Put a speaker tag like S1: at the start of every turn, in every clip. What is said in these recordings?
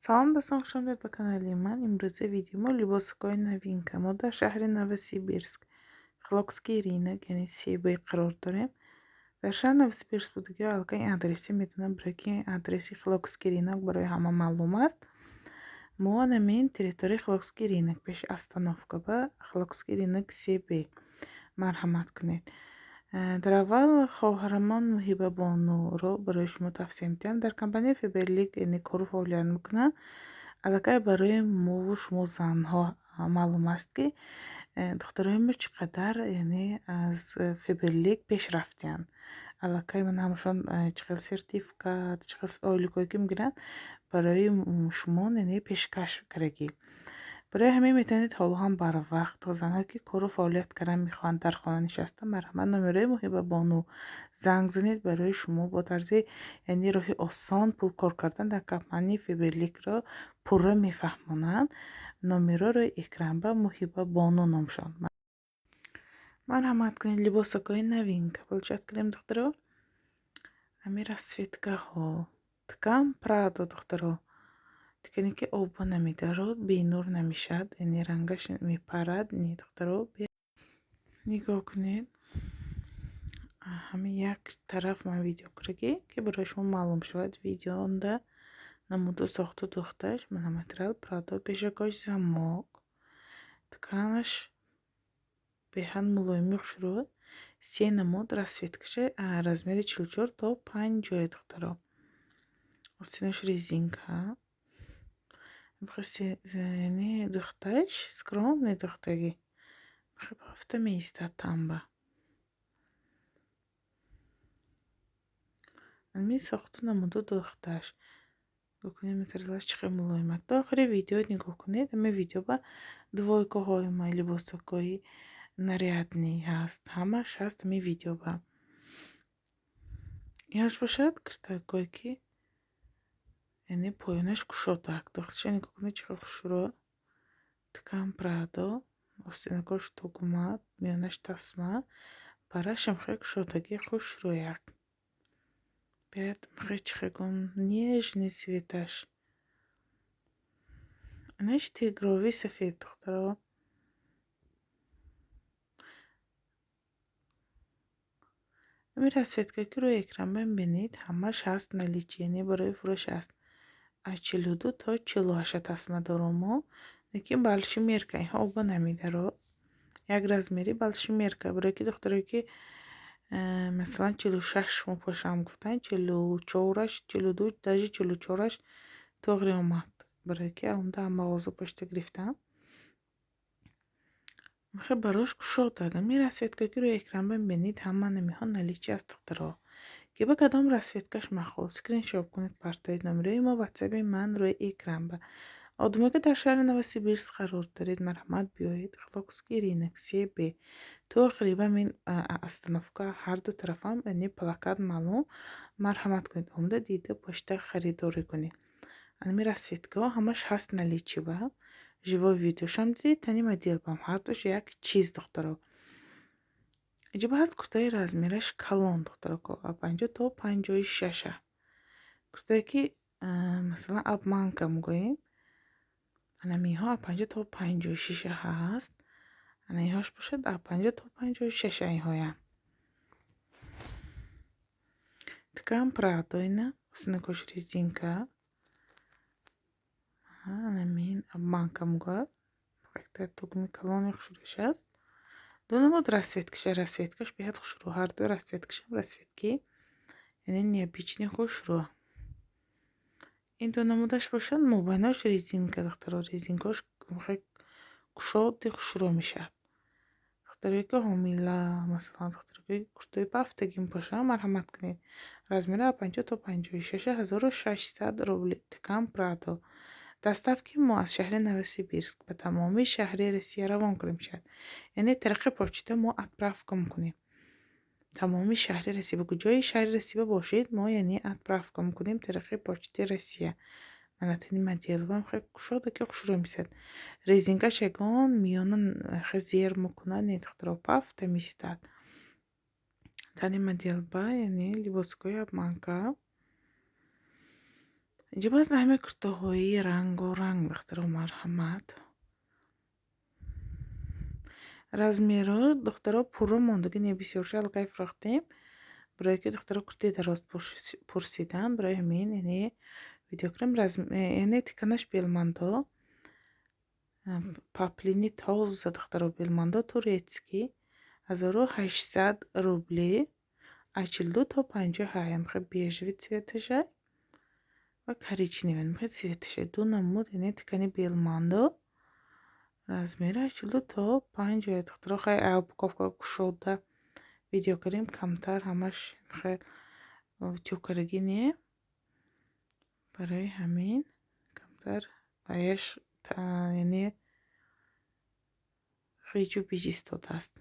S1: Салом, дӯстон, хуш омадед ба канали ман. Имрӯза видео мо либосҳои новинка. Мо дар шаҳри Новосибирск, Хилокский рынок, яъне СБ қарор дорем. Дар шаҳри Новосибирск будагиҳо аллакай ин адреси медонанд, барои ки адреси Хилокский рынок барои ҳама маълум аст. Мо ҳамин территорияи Хилокский рынок, пеши остановка ба Хилокский рынок СБ марҳамат кунед. Дар аввал хоҳарамон Муҳибабонуро барои шумо тавсия медиҳам. Дар компанияи Фаберлик, яъне кору фаъолият мекунанд. Аллакай барои мову шумо занҳо маълум аст, ки духтарои мо чӣ қадар, яъне, аз Фаберлик пеш рафтиянд. Аллакай ман ҳамашон чӣ хел сертификат, чӣ хел ойликҳое ки мегиранд, барои шумо, яъне, пешкаш кардагӣ. Барои ҳамин метавонед ҳоло ҳам барвақт, занҳое ки кору фаъолият кардан мехоҳанд, дар хона нишаста, марҳамат, номерои Муҳибабону занг занед. Барои шумо бо тарзи, яъне, роҳи осон пул кор кардан дар компанияи Фаберликро пурра мефаҳмонанд. Номеро рӯи экран ба Муҳибабону номшон. Марҳамат кунед, либосакҳои новинка получать кунем, духтаро. Ҳамин расцветкаҳо. Ткань Прадо, духтаро. Ткане ки обо намедарод, бенур намешавад, яъне рангаш мепарад. Не, духтаро, нигоҳ кунед. Ҳамин як тараф ман видео кардагӣ, ки барои шумо маълум шавад. Видеонда намуду сохту духташ мана материал Прадо, пешакош замок, тканаш беҳад мулоими хушрӯ. Се намуд расцветкаша, размери 44 то 50, духтаро. Остинаш резинка. Яъне духташ скромный духтагӣ. Ҳафта меистад танба. Ҳамин сохту намуду духташ. Нигоҳ кунед, материалаш чӣ хел мулоимак. До охири видео нигоҳ кунед. Ҳамин видео ба двойкаҳои ма, либосакҳои нарядный ҳаст. Ҳамаш ҳаст ҳамин видео ба. Инаш бошад киртакҳое ки, яъне, поёнаш кушодак. Духташа нигоҳ кунед, чӣ хел хушрӯ. Ткань Прадо, остинакош тугма, миёнаш тасма, барашам хеле кушодагӣ, хушрӯяк. Баъд хеле, чӣ хел гум, нежный цветаш. Инаш тигровый сафед, духтаро. Ҳамин расцветка, ки рӯи экран мебинед, ҳамаш ҳаст наличии, яъне барои фурӯш аст. Аз 42 то 48 тасма дорум мо, лекин большой мерка, инҳо оба намедарод. Як размери большой мерка, барое ки духтаре ки масалан 46 мепошам гуфтанд, 44-аш, 42, даже 44-аш тоғри омад. Барое ки омда мағоза пошта гирифтам. Хеле барош кушодак. Ҳамин расцветка, ки рӯи экран мебинед, ҳама намиҳо наличии аст, духтаро. Ки ба кадом расцветкаш маъқул, скриншот кунед, партоед номерои мо ватсапи ман рӯи экран ба. Одамое ки дар шаҳри Новосибирск қарор доред, марҳамат, биёед. Хилокский рынок, СБ. То охири ин остановка ҳарду тарафам, яъне, плакат маълум. Марҳамат кунед, омада дида, пошта харидорӣ кунед. Ҳамин расцветкаҳо ҳамаш ҳаст наличии ба. Живой видеошам дидед, тани моделбам ҳардуш як чиз, духтаро. Иҷоба ҳаст куртаи размераш калон, духтароко, аз 50 то 56-а. Куртае ки масалан обманка мегӯем. Анамиҳо аз 50 то 56-а ҳаст. Ана инҳош бошад аз 50 то 56-а инҳоям. Ткань Прадо ина, остинакош резинка. Анамин обманка мегӯяд. Тугми калони хушрӯяш аст. Ду намуд расцветкаша, расцветкаш беҳад хушрӯ. Ҳарду расцветкашам расцветки, яъне, необычный, хушрӯ. Ин ду намудаш бошад, мобайнаш резинка, духтаро, резинкаош кушоди хушрӯ мешавад. Духтаре ки ҳомила, масалан, духтаре ки куртои пафтагӣ мепошанд, марҳамат кунед. Размери аз 50 то 56, 1600 рубли. Ткань Прадо. Доставки мо аз шаҳри Новосибирск ба тамоми шаҳри Россия равон карда мешавад. Яъне тариқи почта мо отправка мекунем. Тамоми шаҳри Россия, ба куҷои шаҳри Россия бошед, мо, яъне, отправка мекунем тариқи почтаи Россия. Мана тани моделвам хеле кушода ки хушрӯ месад. Резинкаш ягон миёна хеле зер мекунад, не, духтаро, пафта меистад. Тани моделба, яъне, либосҳои обманка. Инҷа боз ҳама куртаҳои рангоранг, духтаро, марҳамат. Размерҳо, духтаро, пурра мондагӣ не, бисёрша аллакай фурӯхтем. Барое ки духтаро куртаи дароз пурсиданд, барои ҳамин яъне видео кардем. Яъне тканаш белмандо, поплини тоза, духтаро, белмандо турецкий, 1800 рубли, аз 42 то 58. Амхел бежевый цветаша ва коричневый амхел цветаша, ду намуд, яъне ткани белмандо, размери аз 42 то 50. Духтаро, хай упаковка кушода видео кардем, камтар ҳамаш хел тюкарагӣ не, барои ҳамин камтар аяш яъне хиҷу биҷ истодааст.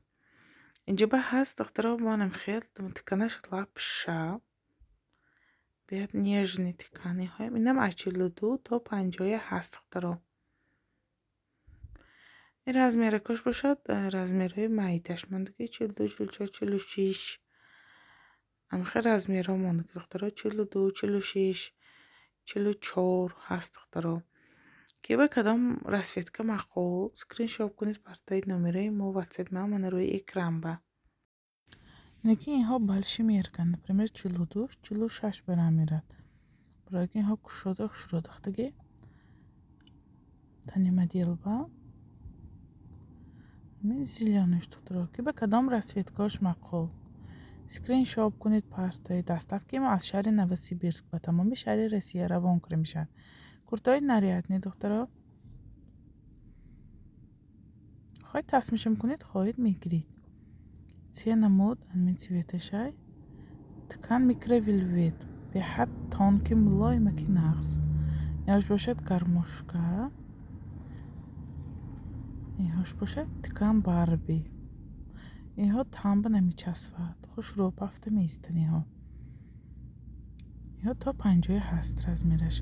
S1: Инҷа ба ҳаст, духтаро, манам хел тканаш лапша, беҳад нежный тканиҳоям. Инам аз 42 то 50 ҳаст, духтаро. Ин размеракош бошад, размерҳои майдаш мондагӣ 42, 44, 46, амхел размерҳо мондагӣ, духтаро, 42, 46, 44 ҳаст, духтаро. Ки ба кадом расцветка маъқул, скриншот кунед, партоед номерои мо, ватсап ма мана рӯи экран ба. Лекин инҳо большой мерка, например, 42, 46 барам мерад, барое ки инҳо кушода хушрӯ духтагӣ тани моделба. Ҳамин зелёныйш, духтаро, ки ба кадом расцветкаош маъқул, скриншот кунед, партоед. Доставкаи мо аз шаҳри Новосибирск ба тамоми шаҳри Россия равон карда мешавад. Куртаҳои нарядный, духтаро, хоҳед тасмишам кунед, хоҳед мегиред. Се намуд ҳамин цветашай. Ткань микровельвет, беҳад тонкий, мулоимаки нағз. Инҳош бошад гармошка, инҳош бошад ткань барби. Инҳо танба намечаспад, хушрӯ пафта меистанд инҳо. Инҳо то 50 ҳаст размераш,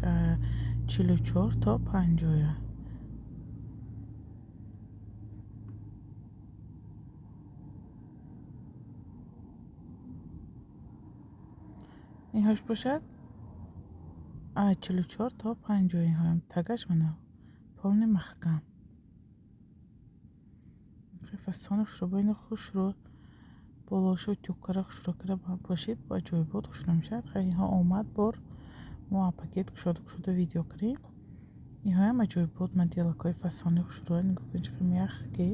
S1: 44 то 50. Инҳош бошад аз 44 то 50. Инҳоям тагаш мана полный маҳкам. Фасони хушрӯ, бо ино хушрӯ болошо тюккара хушрӯ кара бошед, бо аҷоибот хушрӯ мешавад. Хай, инҳо омад бор, мо пакет кушода кушода видео кардем. Инҳоям аҷоибот моделакҳои фасони хушрӯ, нигоҳ кунед, чӣ қадр мягкий,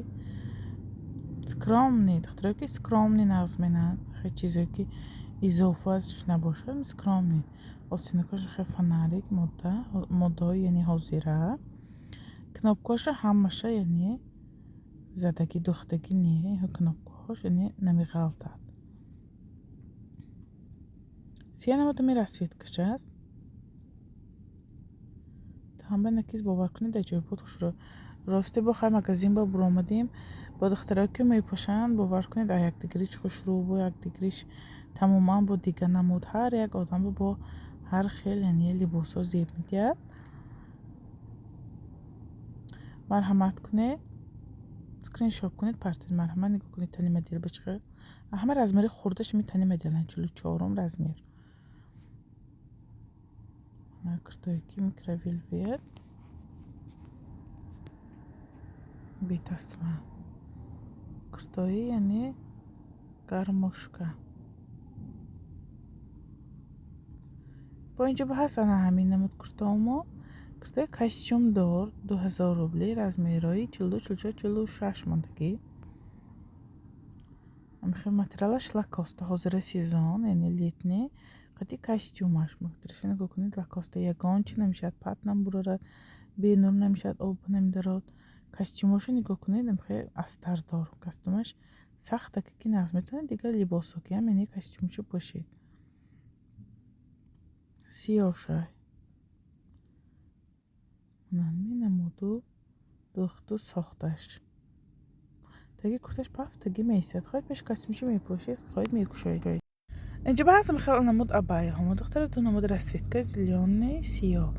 S1: скромный. Духтарое ки скромный нағз менанд, хеле чизое ки изофааш набошад, скромный. Остинакош хеле фонарик, модда, моддаҳои яъне ҳозира. Кнопкаҳоша ҳамаша яъне задагӣ, духтагӣ не, инҳо кнопкаҳош яъне намеғалтад. Се намуд ҳамин расцветкаш аст. Тамба накиз, бовар кунед, аҷоибот хушрӯ. Росте бо хай магазин ба буромадем, бо духтарое ки мепӯшанд, бовар кунед, а якдигариш хушрӯ, бо якдигариш тамоман бо дигар намуд. Ҳар як одамро бо ҳар хел яъне либосҳо зеб медиҳад. Марҳамат кунед, скриншот кунед, партоед. Марҳамат, нигоҳ кунед тани модел ба чӣ хел. Ҳама размери хурдаш ҳамин тани моделанд, 44-ум размер. Куртое ки микровельвет, бетасма. Куртои яъне гармошка. Бо инҷо ба ҳаст ана ҳамин намуд куртаҳо мо. Куртаи костюмдор 2000 рубли, размерҳои 42, 44, 46 мондагӣ. Ҳамихел материалаш лакоста, ҳозира сезон, яъне летний, қати костюмаш. Мактараша нигоҳ кунед, лакоста, ягон чи намешавад, пат намебурорад, бенур намешавад, об намедарод. Костюмошо нигоҳ кунед, ҳамихел астардор. Костюмаш сахтаке ки нағз, метавонед дигар либосҳо ки ҳам яъне костюмшо пӯшед. Сиёҳшай. Намуду духту сохташ. Таги курташ пафтагӣ меистад. Хоҳед пеши костюмшо мепӯшед, хоҳед мекушоед. Инҷа ба ҳаст хел намуд абайяҳо. Духтара, ду намуд расцветка, зелёный, сиёҳ.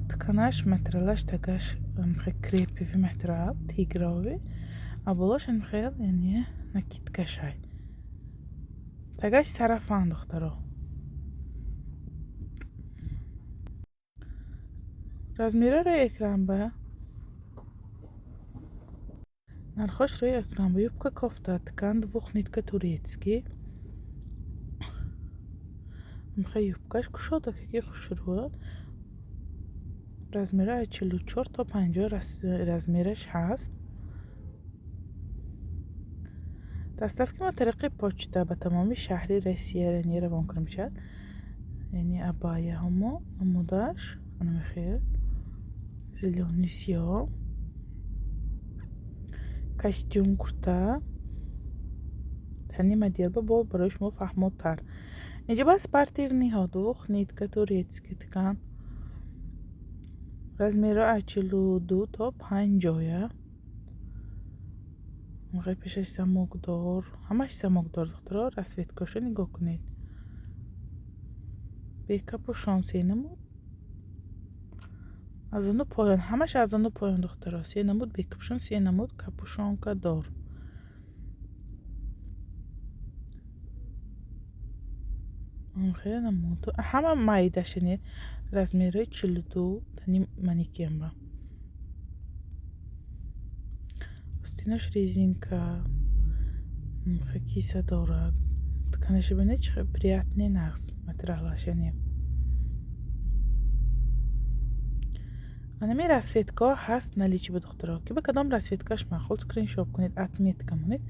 S1: Тканаш, материалаш тагаш хел креповый материал, тигровый, а болош хел яъне накидкашай. Тагаш сарафан, духтаро. Размерҳо рӯи экран ба, нархош рӯи экран ба. Юбка кофта, ткань двухнитка турецкий. Михай юбкаш кушода, ки хушрӯ. Размерҳо аз 44 то 50 размераш ҳаст. Доставки мо тариқи почта ба тамоми шаҳри Россия равон карда мешавад. Яъне абаяҳомо намудааш анамихел зелёный, сиёҳ, костюм, курта, тани моделба бо барои шумо фаҳмотар. Инҷа ба спортивныйҳо, двухнитка турецкий ткань. Размерҳо аз 42 то 50-я. Пешаш замокдор, ҳамаш замокдор, духтаро, расцветкаша нигоҳ кунед. Бе капюшон се намуд. Аз ону поён, ҳамаш аз ону поён, духтаро. Се намуд бе капюшон, се намуд капюшонка дор. Хеле намуд. Ҳама майдаш, яъне размерҳои 42 тани манекенба. Остинаш резинка, киса дорад. Тканаша бинед, чӣ хел приятный, нағз материалаш яъне. Анами расцветкаҳо ҳаст наличии ба, духтаро. Ки ба кадом расцветкаш маъқул, скриншот кунед, отметка монед.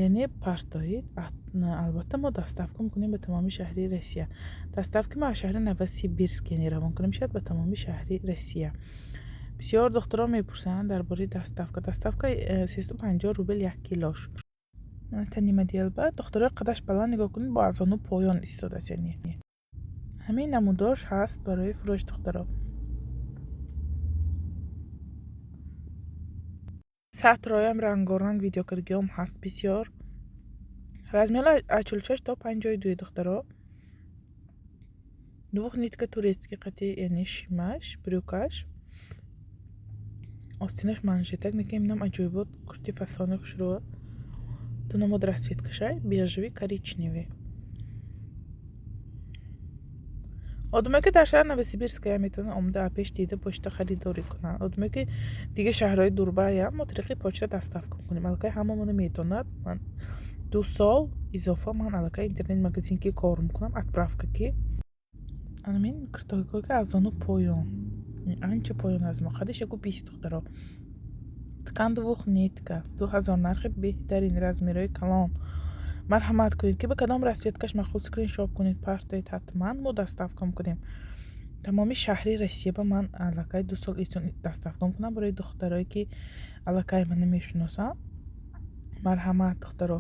S1: Яъне партоед. Албатта, мо доставка мекунем ба тамоми шаҳри Россия. Доставки мо аз шаҳри Новосибирск, яъне равон карда мешавад ба тамоми шаҳри Россия. Бисёр духтаро мепурсанд дар бораи доставка. Доставка 350 рубл як килош. Тани моделба, духтарои қадаш баланд нигоҳ кунед, бо аз ону поён истодааст яъне. Ҳамин намудош ҳаст барои фурӯш, духтаро. Сатроям рангоранг видеокардагиҳом ҳаст бисёр. Размерҳо аз 46 то 52, духтаро. Двухнитка турецкий қати, яъне шимаш, брюкаш. Остинаш манжетак, некем инам аҷоибот, курти фасони хушрӯ. Ду намуд расцветкашай, бежевый, коричневый. Одамое ки дар шаҳри Новосибирская метавонанд омода пеш дида почта харидорӣ кунанд. Одамое ки дигар шаҳрҳои дурбаянд, мо тариқи почта доставка мекунем. Аллакай ҳамамонро медонад. Ман 2 сол изофа ман аллакай интернет магазин ки кор мекунам, отправка ки. Анамин куртакҳое ки аз ону поён. Анча поён аз мо. Қадаш 1,20, духтаро. Ткань двухнитка. 2000 нархи беҳтарин, размерҳои калон. Марҳамат кунед, ки ба кадом расцветкаш маъқул, скриншот кунед, партоед, ҳатман мо доставка мекунем. Тамоми шаҳри Россия ба ман аллакай 2 сол доставка мекунам барои духтарое ки аллакай мана мешиносанд. Марҳамат, духтаро.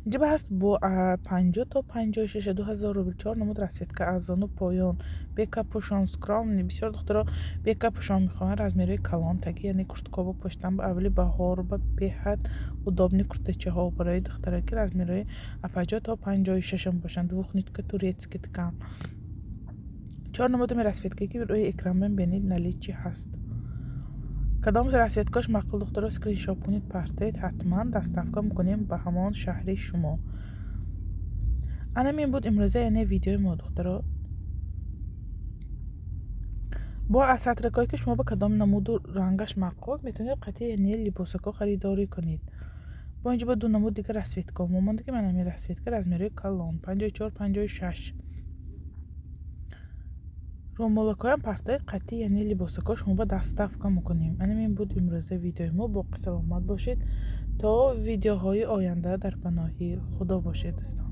S1: Инҷа ба ҳаст бо 50 то 56, 2000 рубл, чор намуд расцветка аз ону поён. Бе капюшон, скромный. Бисёр духтаро бе капюшон мехоҳанд, размерҳои калон таги, яъне курткобо пӯштан ба аввали баҳор ба беҳад удобный куртачаҳо барои духтаро ки размерҳои аз 50 то 56 бошанд. Двухнитка турецкий ткань. Чор намудами расцветкае ки рӯи экран мебинед, наличии ҳаст. Кадом расцветкааш маъқул, духтаро, скриншот кунед, партоед, ҳатман доставка мекунем ба ҳамон шаҳри шумо. Анамин буд имрӯза, яъне видеои мо, духтаро. Бо аз сатракҳое ки шумо ба кадом намуду рангаш маъқул, метавонед қатъи яъне либосакҳо харидорӣ кунед. Бо инҷа ба ду намуд дигар расцветкаҳо монда, ки ман ҳамин расцветка, размерҳои калон 54, 56. Румолакҳоям партоед, қатъи яъне либосакҳо шумо ба доставка мекунем. Анамин буд имрӯза видеои мо. Боқӣ саломат бошед. То видеоҳои оянда дар паноҳи Худо бошед, дӯстон.